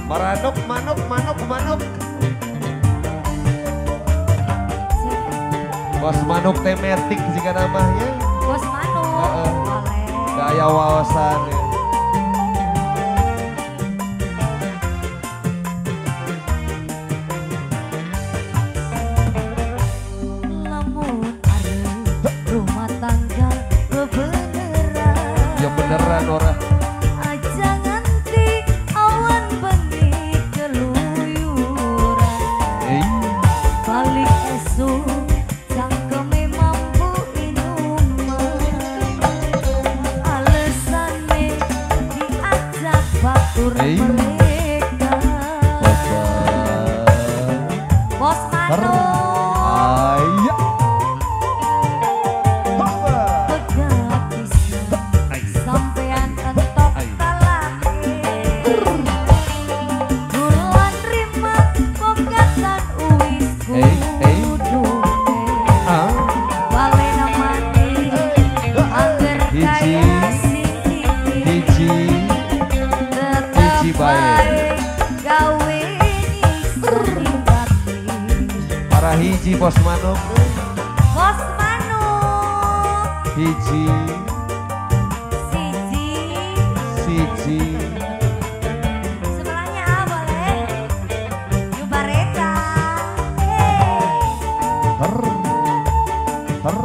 Maranuk, manuk, manuk, manuk. Bos Manuk tematik jika namanya. Bos Manuk. Boleh. Gaya wawasan ya. Lamun arep rumah tangga bebeneran. Ya beneran ora. Aja nganti awan bengi keluyuran. Balik esuk cangkeme mampu inuman. Alesane diajak batur mereka. Bos Manuk. Para hiji Bos Manuk. Bos Manuk. Hiji. Siji. Siji. Sebelahnya boleh. Yubareta. Hey. Her. Her.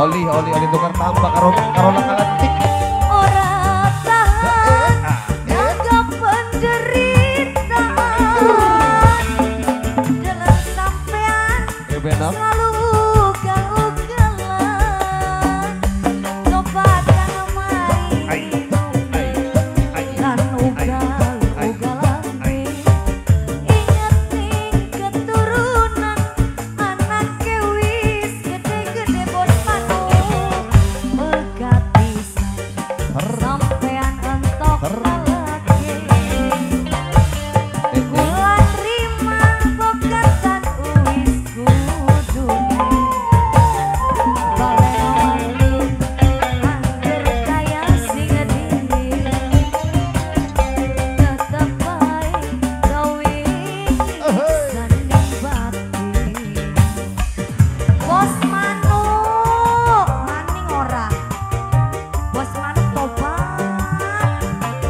Oli, oli, oli tukar tambah karo karo kalentik. Ora tahan nganggep penderitaan. Dalam sampean selalu ugal-ugalan. Coba kang mari lan ugal-ugalan. Ingat ning keturunan anake wis gede-gede Bos Manuk. Sampean entok talake. Kula trima bokatan wis kudune. Balen angger kaya sing dingin. Tetep bae gawe seni batin. Bos Manuk maning ora. Bos Manuk tobat.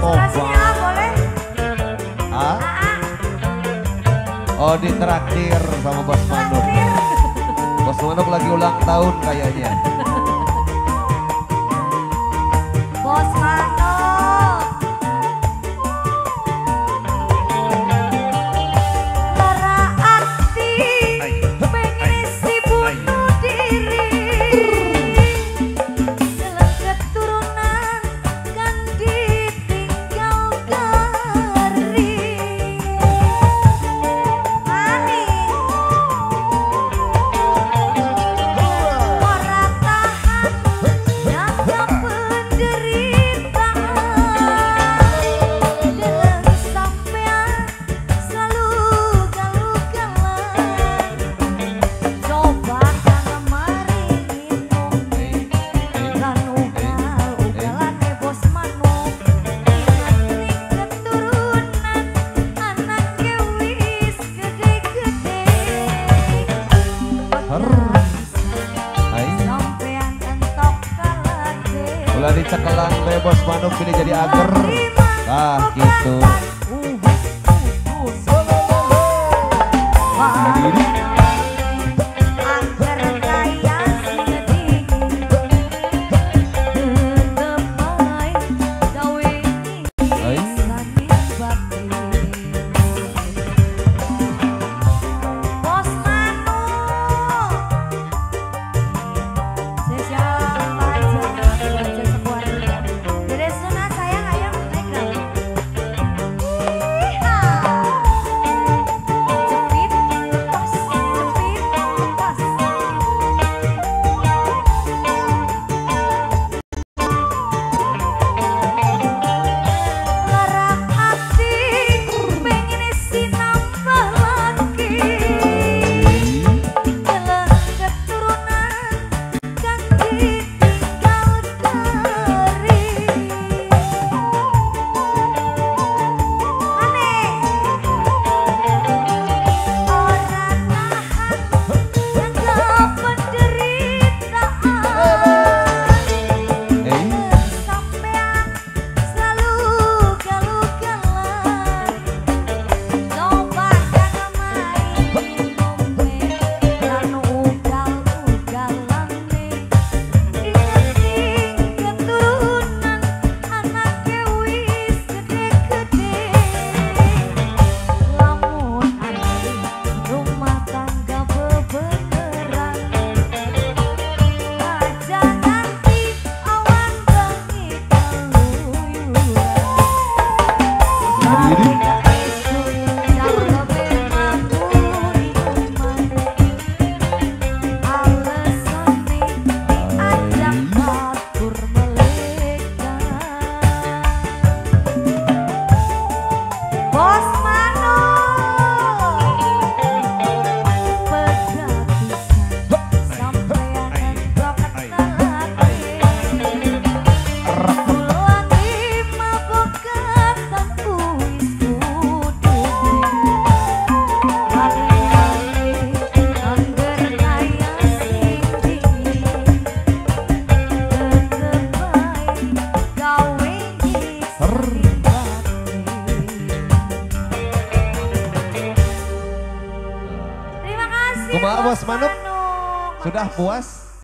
Surasinya boleh? Ah? Oh, ditraktir sama Bos Manuk. Bos Manuk lagi ulang tahun kayaknya. Bos Manuk. Lara ati pengen si bunuh diri. Dalam keturunan kan ditinggal gari. Maning ora tahan nganggep penderitaan. Dalam sampean selalu ugal-ugalan. Coba kang mari minum lan ugal-ugalane Bos Manuk. Ingat ning keturunan anake wis gede-gede. Sampean entok kalake. Ulah dicekelan be Bos Manuk pilih jadi ager. Ah gitu. Angger kaya sing dingin. Tetep bae gawe sani batin. Bos Manuk. Spesial Pak Haja, Haja sekeluarga. Dede Suna sayang ayo naik dong. Cepit, tos. Terima kasih. Kumaha Bos Manuk? Sudah puas?